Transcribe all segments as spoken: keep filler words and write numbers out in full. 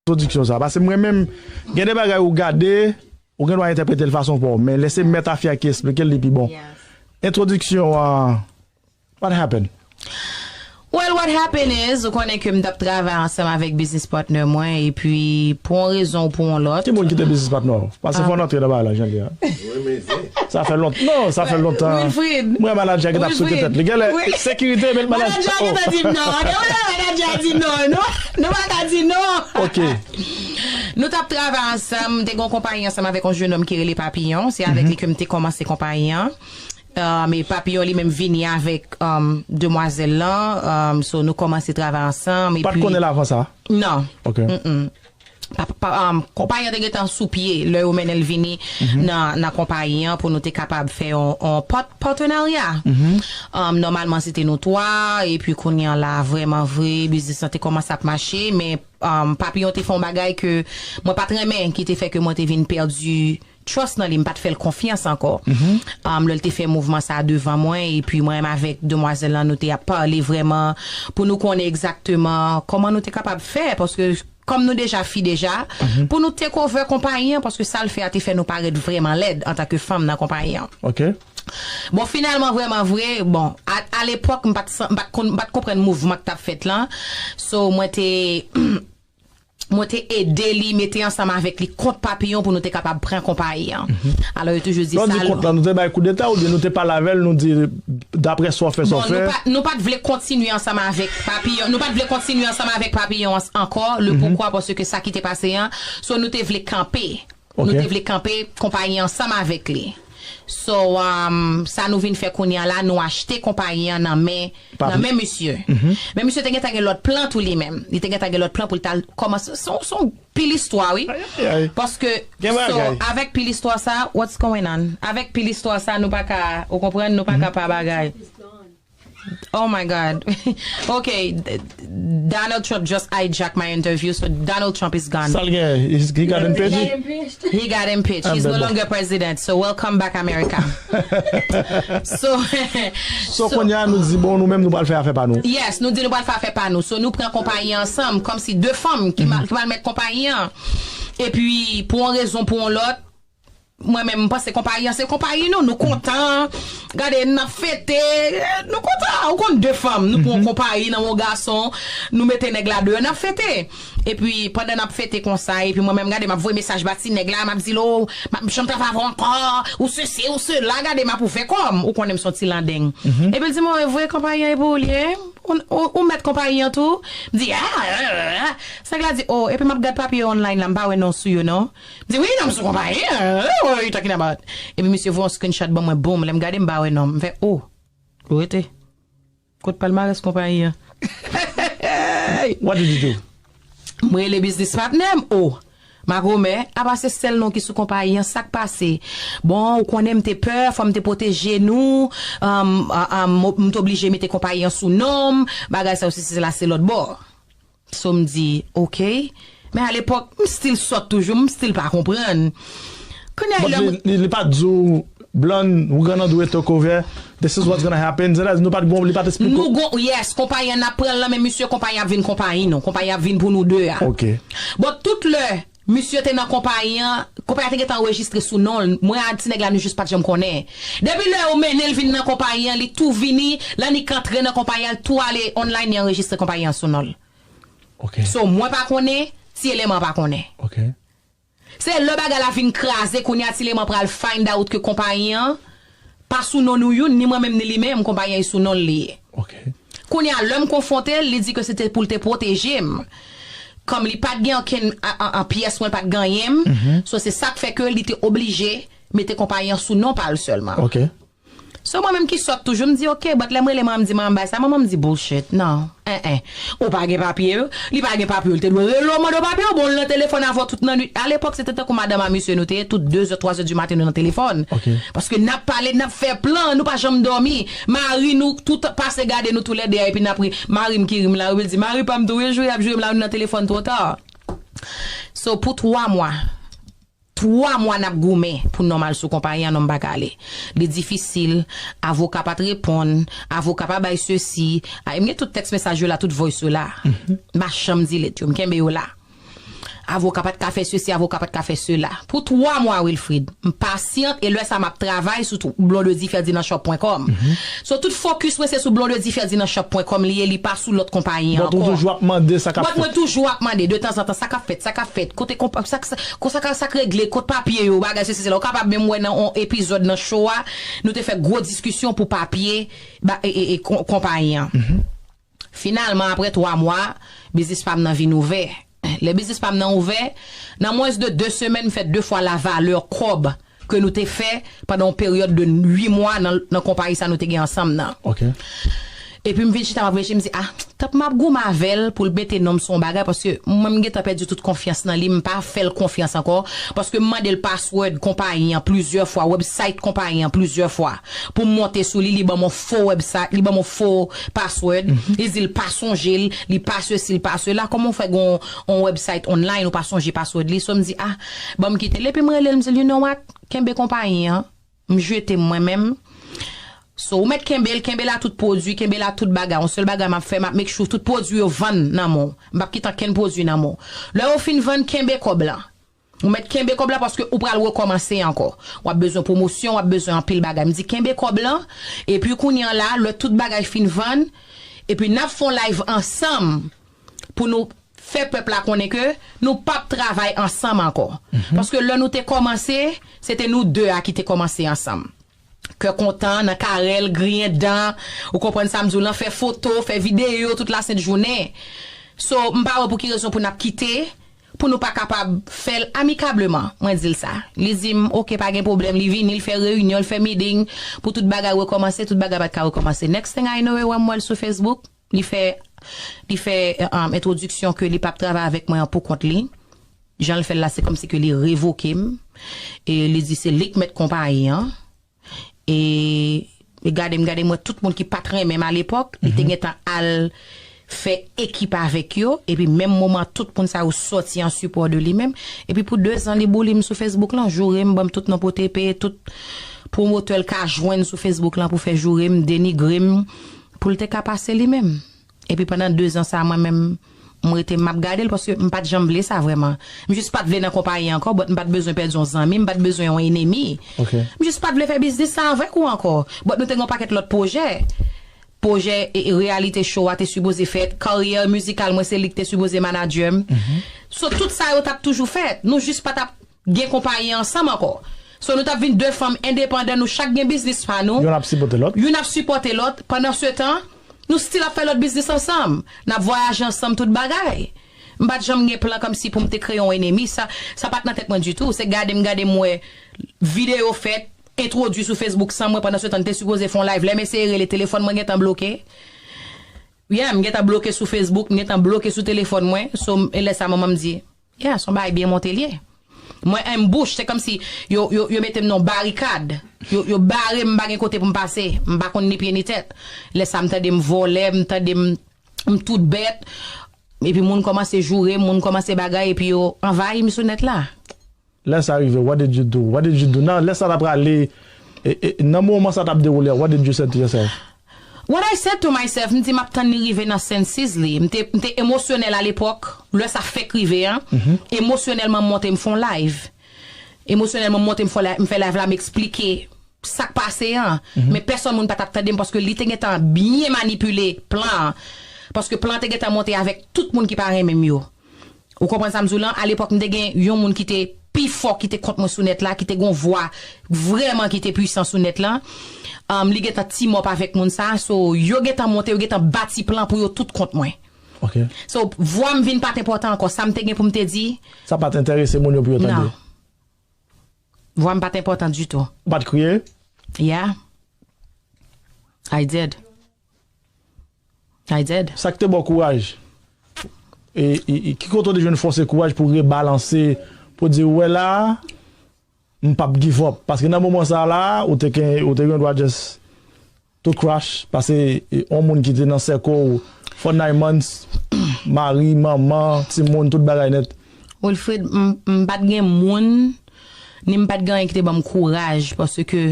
entwodiksyon sa. Paske mwen menm, gen de bagay ou gade, ou gen dwa entèprete l fason pa w, men lè se mèt afè a ki esplike l, li pi bon. Entwodiksyon an, what happened? Well, what happened is, ou konnen ke m t ap travay ansanm avèk business partner mwen, epi pou yon rezon ou pou yon lòt. Ki moun ki te business partner w? Paske fò n antre nan bagay la, jan l ye a. Sa fè lontan. Non, sa fè lontan. Wilfrid. Mwen, manadjè ki t ap sote tèt li. Genlè, sekirite, men manadjè. Manadjè ki t ap di m non. Genlè, manadjè a di non. Nou, nou pa ka di non. Ok. Nou t ap travay ansanm, m te gen yon konpayi ansanm avèk yon jennonm ki rele Papiyon. Se avèk li ke m te kòmanse konpayi an. Um, e Papiyon li menm vini avèk um, demwazèl lan. Um, so, nou kòmanse travay ansanm. Ou pa t konnen l avan sa? Non. Ok. Pa, pa, um, konpayi an te gentan sou pye lè yo mennen l vini nan, nan konpayi an pou nou te kapab fè yon, yon pat, patenarya. Um, nòmalman, se te nou twa, epi kounye a la, vrèman vre, biznis lan te kòmanse ap mache, men um, Papiyon te fè yon bagay ke mwen pa t renmen, ki te fè ke mwen te vin pèdi trust nan li, m pa t fè l konfyans ankò. Um, lè l te fè mouvman sa a devan mwen, epi mwen menm avèk demwazèl lan, nou te ap pale vrèman pou nou konnen egzakteman kòman nou te kapab fè, paske kòm nou deja fi deja, pou nou take over konpayi an, paske sa l fè a te fè nou parèt vrèman lèd antanke fanm nan konpayi an. Ok. Bon, finalman, vrèman vre, bon, a, a lepòk, m pa t san- m pa t konn- m pa t konprann mouvman k t ap fèt lan. So, mwen te, mwen te ede li, mete ansanm avèk li kont Papiyon pou nou te kapab pran konpayi an. Alò, yo toujou di sa. Lè w di kont lan, nou te bay koudeta oubyen nou te pale avè l, nou di, daprè sa w fè, sa w fè? Bon, nou pa, nou pa t vle kontinye ansanm avèk Papiyon. Nou pa t vle kontinye ansanm avèk Papiyon an- ankò. Le poukwa, paske sa ki te pase an, so nou te vle kanpe. Nou te vle kanpe konpayi ansanm avèk li. So, um, sa nou vin fè kounye a la, nou achte konpayi an nan men, nan men misye. Men misye te gentan gen lòt plan tou li menm. Li te gentan gen lòt plan pou l t al kòmanse. Se yon, se yon pil istwa, wi. Paske, so, avèk pil istwa sa, what's going on? Avèk pil istwa sa, nou pa ka, ou konprann, nou pa ka pa bagay. Oh my God. Okay, Donald Trump just hijacked my interview, so Donald Trump is gone. Sa l gen? He got impeached? He got impeached. He's no longer president, so welcome back America. So, so kounye a nou di bon nou menm nou pral fè afè pa nou. Yes, nou di nou pral fè afè pa nou. So nou pran konpayi ansanm kòmsi de fanm ki pral mèt konpayi an. Epi pou yon rezon pou yon lòt, mwen menm, m panse konpayi an se konpayi nou. Nou kontan. Gade, n ap fete. Nou kontan. Ou konn de fanm. Nou pran yon konpayi nan yon gason. Nou mete nèg la deyò. N ap fete. Epi, pandan n ap fete konsa, epi mwen menm, gade, m ap voye mesaj ba ti nèg la. M ap di l, o, m ap janm travay avè w ankò. Ou sesi, ou sela. Gade, m ap ouvè kò m. Ou konnen m se yon ti landeng. Epi l di, mwen, e vre, konpayi an e pou ou l ye? Ou, ou, ou mèt konpayi an tou? M di, a, a, a, a. Sa nèg la di, o, epi m ap gad papye yo online la, m pa wè non sou yo non. M di, wi, non, m sou konpayi an. What you talking about? Epi misye voye yon screenshot ban mwen, boom, lè m gade m pa wè non. M fè, o, ou rete. Kot palmarès konpayi an? What did you do? Mwen rele biznis patnè m, o. Magomè, apa se sèl non ki sou konpayi an, sa k pase? Bon, ou konnen m te pè, fò m te pwoteje nou, um, um, um, m te oblije mete konpayi an sou non m, bagay sa yo, sesi sela, se lòtbò. So, m di, oke. Men alepòk, m still sòt toujou, m still pa konprann. Kounye a, lè m. Li, li, li pa t di w, Blonde, we're gonna do a takeover. This is what's gonna happen. Sètadi, nou pa t gon, li pa t eksplike w. Nou gon, yes, konpayi an ap pran l nan men misye, konpayi an ap vin konpayi nou. Konpayi an ap vin pou nou de a. Ok. Bon, tout lè misye te nan konpayi an, konpayi an te gentan anrejistre sou non l. Mwen ak ti nèg la, nou jis pa t janm konnen. Depi lè yo mennen l vin nan konpayi an, li tou vini, l annik antre nan konpayi an, l tou ale online, li anrejistre konpayi an sou non l. Ok. So, mwen pa konnen, ti eleman pa konnen. Ok. Se lè bagay la vin kraze, kounye a ti eleman pral find out ke konpayi an pa sou non nou youn, ni mwen menm ni li menm, konpayi an e sou non l li ye. Ok. Kounye a, lè m konfwonte l, li di ke se te pou l te pwoteje m. Kòm li pa t gen okenn an, an, an pyès mwen, l pa t gen anyen m. So, se sa k fè ke li te oblije mete konpayi an sou non pa l sèlman. Ok. So mwen menm ki sòt toujou, m di, oke, but lè m rele manman m, m di, manman m bay sa, manman m di, bullshit, non, en, en, ou pa gen papye yo, li pa gen papye yo, li te dwe rele w mande w papye yo, bon, l nan telefòn avè w tout nan nwit. Alepòk, se te tankou madanm a misye nou te ye, tout de zè, twa zè di maten nou nan telefòn. Ok. Paske n ap pale, n ap fè plan, nou pa janm dòmi. Mari nou, tout pase gade nou toulède a, epi n ap ri. Mari m ki ri m la, epi l di, mari pa m tou, wi, joure y ap joure m la, nou nan telefòn twò ta. So, pou twa mwa, twa mwa n ap goumen pou non m al sou konpayi an, non m pa ka ale. Li difisil, avoka pa t reponn, avoka pa bay sesi. A, m gen tout tèks mesaj yo la, tout voice yo la. M pa janm delete yo, m kenbe yo la. Avoka pa t ka fè sesi, avoka pa t ka fè sela. Pou twa mwa, Wilfrid, m pasyant e lè sa m ap travay sou tou- blondedy ferdinand shop pwen kòm. So, tout fokis mwen se sou blondedy ferdinand shop pwen kòm li ye, li pa sou lòt konpayi ankò. But ou toujou ap mande sa k ap fèt. But mwen toujou ap mande, de tanzantan, sa k ap fèt, sa k ap fèt, kote konpa-, sa k- sa- kon sa k sa k regle, kot papye yo, bagay, sesi, sela. Ou kapab menm wè nan yon epizòd nan show a, nou te fè gwo diskisyon pou papye ba- e, e, e, kon- konpayi an. Finalman, apre twa mwa, biznis pa m nan vin ouvè. Lè biznis pa m nan ouvè, nan mwens de de semèn, m fè de fwa lavalè kòb ke nou te fè pandan yon peryòd de uit mwa nan, nan konpayi sa nou te gen ansanm nan. Ok. Epi m vin chita, m ap reflechi, m di, ah, tanp m ap goumen avè l pou l mete non m sou yon bagay, paske mwen m gentan pèdi tout konfyans nan li, m pa fè l konfyans ankò, paske m mande l password konpayi an plizyè fwa, website konpayi an plizyè fwa, pou m monte sou li, li ban m yon fo website, li ban m yon fo password, li di l pa sonje l, li pa sesi, li pa sela, kòman w fè gen yon website online ou pa sonje password li, so m di, ah, ban m kite l, epi m rele l, m di l, you know what, kenbe konpayi an, m jete m mwen menm. So, ou mèt kenbe l, kenbe l a tout pwodui, kenbe l a tout bagay. Yon sèl bagay m ap fè, m ap make sure tout pwodui yo vann nan men w. M p ap kite ankenn pwodui nan men w. Lè yo fin vann, kenbe kòb la. Ou mèt kenbe kòb la paske ou pral rekòmanse ankò. W ap bezwen pwomosyon, w ap bezwen anpil bagay. M di kenbe kòb la, epi kounye a la, lè tout bagay fin vann, epi n ap fè yon live ansanm pou nou fè pèp la konnen ke nou p ap travay ansanm ankò. Paske lè nou te kòmanse, se te nou de a ki te kòmanse ansanm. Kè kontan, nan karèl, griyen dan, ou konprann sa m di w lan, fè foto, fè videyo tout lasent jounen. So, m pa wè pou ki rezon pou n ap kite, pou nou pa kapab fè l amikableman. Mwen di l sa. Li di m, oke, pa gen pwoblèm, li vini, li fè reyinyon, li fè meeting, pou tout bagay rekòmanse, tout bagay pa t ka rekòmanse. Next thing I know, e wè m wè l sou Facebook. Li fè li fè um, entwodiksyon ke li p ap travay avèk mwen an pou kont li. Jan l fè l la, se kòmsi ke li revoke m. E li di se li k mèt konpayi an. E, e gade m, gade m wè tout moun ki pa t renmen m alepòk, li te gentan al fè ekip avèk yo. Epi menm moman, tout moun sa yo sòti an sipò de li menm. Epi pou de zan, li bouli m sou Facebook lan, joure m, ban m tout non potepe, tout pwomotè l ka jwenn sou Facebook lan pou fè joure m, denigre m, pou l te ka pase li menm. Epi pandan de zan sa, mwen menm, m rete m ap gade l paske m pa t janm vle sa vrèman. M jis pa t vle nan konpayi an ankò, but m pa t bezwen pèdi yon zanmi, m pa t bezwen yon enemi. M jis pa t vle fè biznis sa avèk ou ankò. But nou te gen yon pakèt lòt pwojè. Pwojè e, e reyalite show a te sipoze fèt, karyè mizikal mwen se li ki te sipoze manadjè m. So tout sa yo t ap toujou fèt. Nou jis pa t ap gen konpayi an ansanm ankò. So nou t ap vin de fanm endepandan, nou chak gen biznis pa nou. Youn ap sipòte lòt. Youn ap sipòte lòt. Pandansetan, nou still ap fè lòt biznis ansanm. N ap vwayaje ansanm, tout bagay. M pa t janm gen plan kòmsi pou m te kreye yon enemi. Sa, sa pa t nan tèt mwen ditou. Se gade m, gade m wè videyo fèt, entwodui sou Facebook san mwen. Pandansetan, n te sipoze fè yon live. Lè m eseye rele, telefòn mwen gentan bloke. Yeah, m gentan bloke sou Facebook, m gentan bloke sou telefòn mwen. So, e lè sa manman m di, yeah, se yon bagay byen monte l ye. Mwen anbouch, se kòmsi yo, yo, yo mete m nan yon barikad. Yo, yo bare m, m pa gen kote pou m pase. M pa konn ni pye ni tèt. Lè sa m tande m vòlè, m tande m, m tout bèt. Epi moun kòmanse joure m, moun kòmanse bagay, epi yo anvayi m sou nèt la. Lè sa rive, what did you do? What did you do? Nan, lè sa t ap prale, e, e, nan moman sa t ap dewoule a, what did you say to yourself? What I said to myself, m di m ap tann li rive nan senses li. M te, m te emosyonèl alepòk, lè sa fèk rive an. Emosyonèlman, m monte m fè yon live. Emosyonèlman, m monte m fè live, m fè live la, m eksplike sa k pase an. Men pèsòn moun pa t ap tande m paske li te gentan byen manipile plan an. Paske plan an te gentan monte avèk tout moun ki pa renmen m yo. Ou konprann sa m di w lan? Alepòk, m te gen yon moun ki te pi fò, ki te kont mwen sou nèt la, ki te gen yon vwa vrèman ki te pwisan sou nèt la. Um, li gentan team up avèk moun sa. So, yo gentan monte, yo gentan bati plan pou yo tout kont mwen. Ok. So, vwa m vin pa t enpòtan ankò. Sa m te gen pou m te di. Sa pa t enterese moun yo pou yo tande. Non. Vwa m pa t enpòtan ditou. Ou pa t kriye? Yeah. I did. I did. Sa k te ba w kouraj? E, e, e ki kote w te jwenn fòs e kouraj pou rebalanse, pou di, ou wè la, m p ap give up? Paske nan moman sa la, ou te gen, ou te gen dwa just to crash, paske, e, yon moun ki te nan sèkò w for nine months, mari, manman, timoun, tout bagay nèt. Wilfrid, m, m pa t gen moun, ni m pa t gen anyen ki te ban m kouraj, paske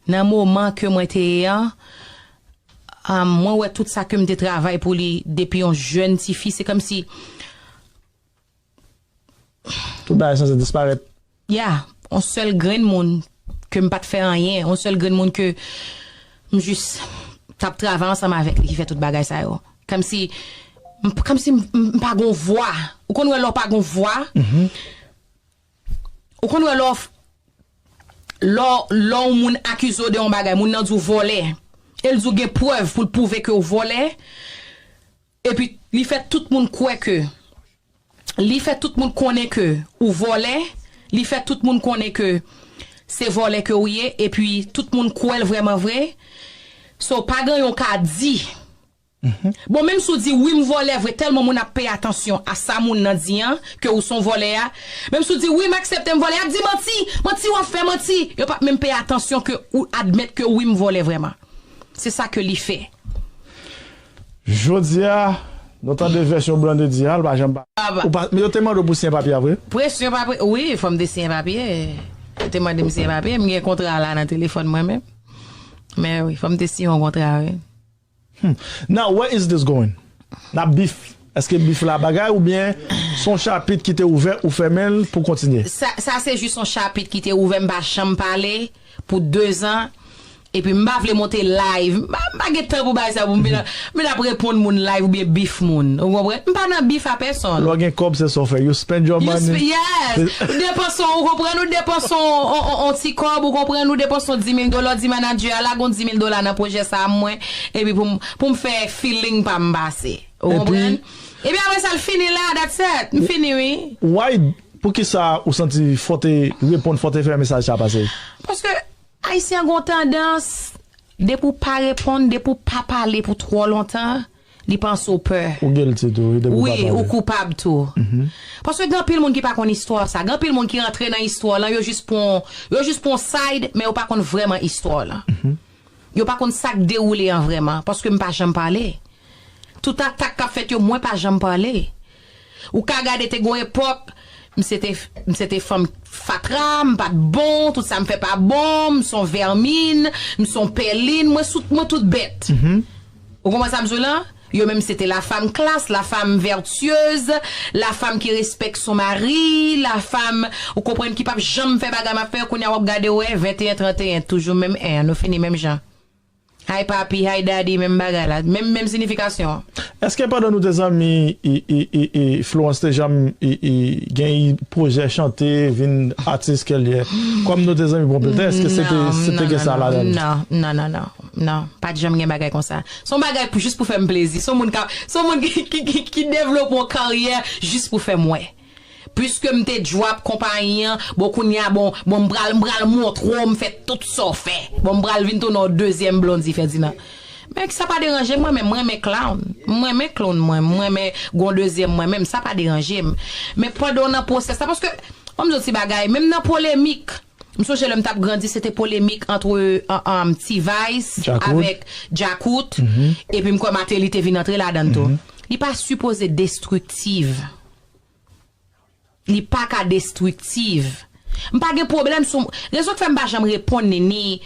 nan moman ke mwen te ye an, um, mwen wè tout sa ke m te travay pou li depi yon jèn tifi, se kòmsi Tout bagay sanse disparèt. Ya, yon sèl grenn moun ke m pa t fè anyen, yon sèl grenn moun ke m jis t ap travay ansanm avèk li ki fè tout bagay sa yo. Kòmsi, m- kòmsi m, m, m pa gon vwa. Ou konn wè lè w pa gon vwa? Ou konn wè lè w f- lè w- lè yon moun akize w de yon bagay, moun nan di w vòlè, e l di w gen prèv pou l pwouve ke w vòlè, epi li fè tout moun kwè ke li fè tout moun konnen ke ou vòlè, li fè tout moun konnen ke se vòlè ke ou ye, epi tout moun kwè l vrèman vre. So, pa gen yon ka di. Bon, menm si w di wi, m vòlè vre, tèlman moun ap peye atansyon a sa moun nan di an, ke ou se yon vòlè a. Menm si w di wi, m aksepte m vòlè, y ap di manti, manti w ap fè, manti. Yo p ap menm peye atansyon ke ou admèt ke wi, m vòlè vrèman. Se sa ke li fè. Jodi a, nou tande vèsyon Blondedy a, l pa janm pa. Ou pa, men yo te mande w pou siyen papye a vre? Presyon papye, wi, fò m te siyen papye. Yo te mande m siyen papye, m gen kontra la nan telefòn mwen menm. Men wi, fò m te siyen yon kontra, wi. Hmm. Now, where is this going? N ap bif. Èske bif la bagay oubyen se yon chapit ki te ouvè, ou fèmen l pou kontinye? Sa, sa se jis yon chapit ki te ouvè, m pa janm pale pou dezan. Epi m pa vle monte live. M pa, m pa gen tan pou bagay sa pou m vin, vin ap reponn moun live oubyen bif moun. Ou konprann? M pa nan bif a pèsonn. Lè w gen kòb, se sa w fè. You spend your money. Yes. Ou depanse, ou konprann, ou depanse on, on, on, on ti kòb, ou konprann, ou depanse on dis mil dola, ou di manadjè a, lage on dis mil dola nan pwojè sa a mwen, epi pou m, pou m fè feeling pa m pase. Ou konprann? Epi apre sa, l fini la, that's it. M fini, wi. Why, poukisa ou santi fò w te reponn, fò w te fè mesaj sa a pase? Paske Ayisyen an gen yon tandans, depi w pa reponn, depi w pa pale pou twò lontan, li panse w pè. Ou guilty tou, wi, depi w pa pale. Wi, ou koupab tou. Paske gen anpil moun ki pa konn istwa sa. Gen anpil moun ki rantre nan istwa lan, yo jis pran, yo jis pran side, men yo pa konn vrèman istwa lan. Yo pa konn sa k dewoule an vrèman, paske m pa janm pale. Tout atak k ap fèt yo, mwen pa janm pale. Ou ka gade te gon epòk, m se te, m se te fanm fatra, m pa t bon, tout sa m fè pa bon, m se yon vèmin, m se yon pèlin, mwen sou, mwen tout bèt. Ou konprann sa m di w lan? Yo menm se te la femme classe, la femme vertueuse, la femme qui respecte son mari, la femme, ou konprann, ki p ap janm fè bagay m ap fè, kounye a w ap gade w wè, venteyen, tranteyen, toujou menm en an, nou fini menm jan. Hi papi, hi daddy, menm bagay la, menm, menm sinifikasyon. Èske pandan nou te zanmi, i, i, i, i, Florence te janm i, i, gen pwojè chante, vin atis ke l ye? Kòm nou te zanmi pou anpil tan, èske se te, se te gen sa ladan l? Non, non, non, non, non, pa t janm gen bagay konsa. Se yon bagay pou, jis pou fè m plezi. Se yon moun ka, se yon moun ki, ki, ki, ki devlope yon karyè jis pou fè m wè. Piske m te drop konpayi an, bon, kounye a, bon, bon, m pral, m pral montre w, m fè tout sa w fè. Bon, m pral vin tounen yon dezyèm Blondy Ferdinand. Men sa pa deranje m, mwen menm, mwen renmen clown. Mwen renmen clown mwen, mwen renmen gon dezyèm mwen menm, sa pa deranje m. Men pandan w nan pwosès la, paske, ban m di w ti bagay, menm nan polemik, m sonje lè m t ap grandi, se te polemik antre, an, an, T-Vice avèk Djakout, epi m kwè Martelly te vin antre ladan l tou. Li pa sipoze destriktiv. Li pa ka destriktiv. M pa gen pwoblèm sou. Rezon k fè m pa janm reponn li, ni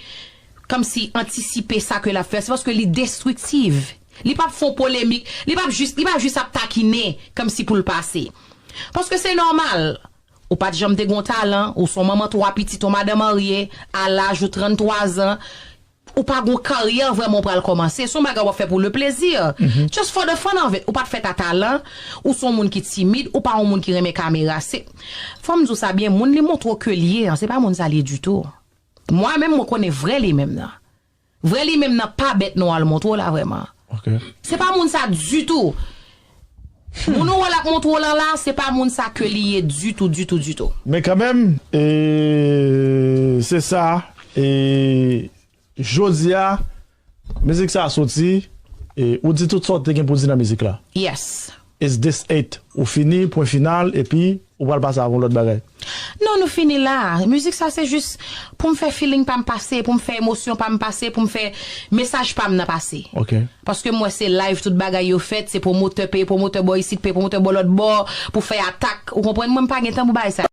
kòmsi antisipe sa ke l ap fè, se paske li destriktiv. Li p ap fè yon polemik, li p ap jis, li p ap jis ap takinen, kòmsi pou l pase. Paske se nòmal. Ou pa t janm te gen yon talan, ou se yon manman twa pitit, yon madan marye, a laj ou tranntwazan, ou pa gon karyè vrèman ou pral kòmanse. Se yon bagay w ap fè pou le plaisir. Just for the fun of it. Ou pa t fèt a talan, ou se yon moun ki timid, ou pa yon moun ki renmen kamera. Se, fò m di w sa byen, moun li montre w ke l ye an, se pa moun sa l ye ditou. Mwen menm, mwen konnen vrè li menm nan. Vrè li menm nan pa bèt non al montre w la vrèman. Se pa moun sa ditou. Moun ou wè l ap montre w lan la, se pa moun sa ke li ye ditou, ditou, ditou. Men kanmenm, e, se sa, e, jodi a, mizik sa a soti, e, ou di tout sa w te gen pou di nan mizik la. Yes. Is this it? Ou fini, pwen final, epi ou pral pase avè yon lòt bagay? Non, nou fini la. Mizik sa se jis pou m fè feeling pa m pase, pou m fè emosyon pa m pase, pou m fè mesaj pa m nan pase. Ok. Paske m wè se live tout bagay yo fèt, se pwomotè peye pwomotè bò isit, peye pwomotè bò lòt bò, pou fè atak. Ou konprann? Mwen m pa gen tan pou bagay sa.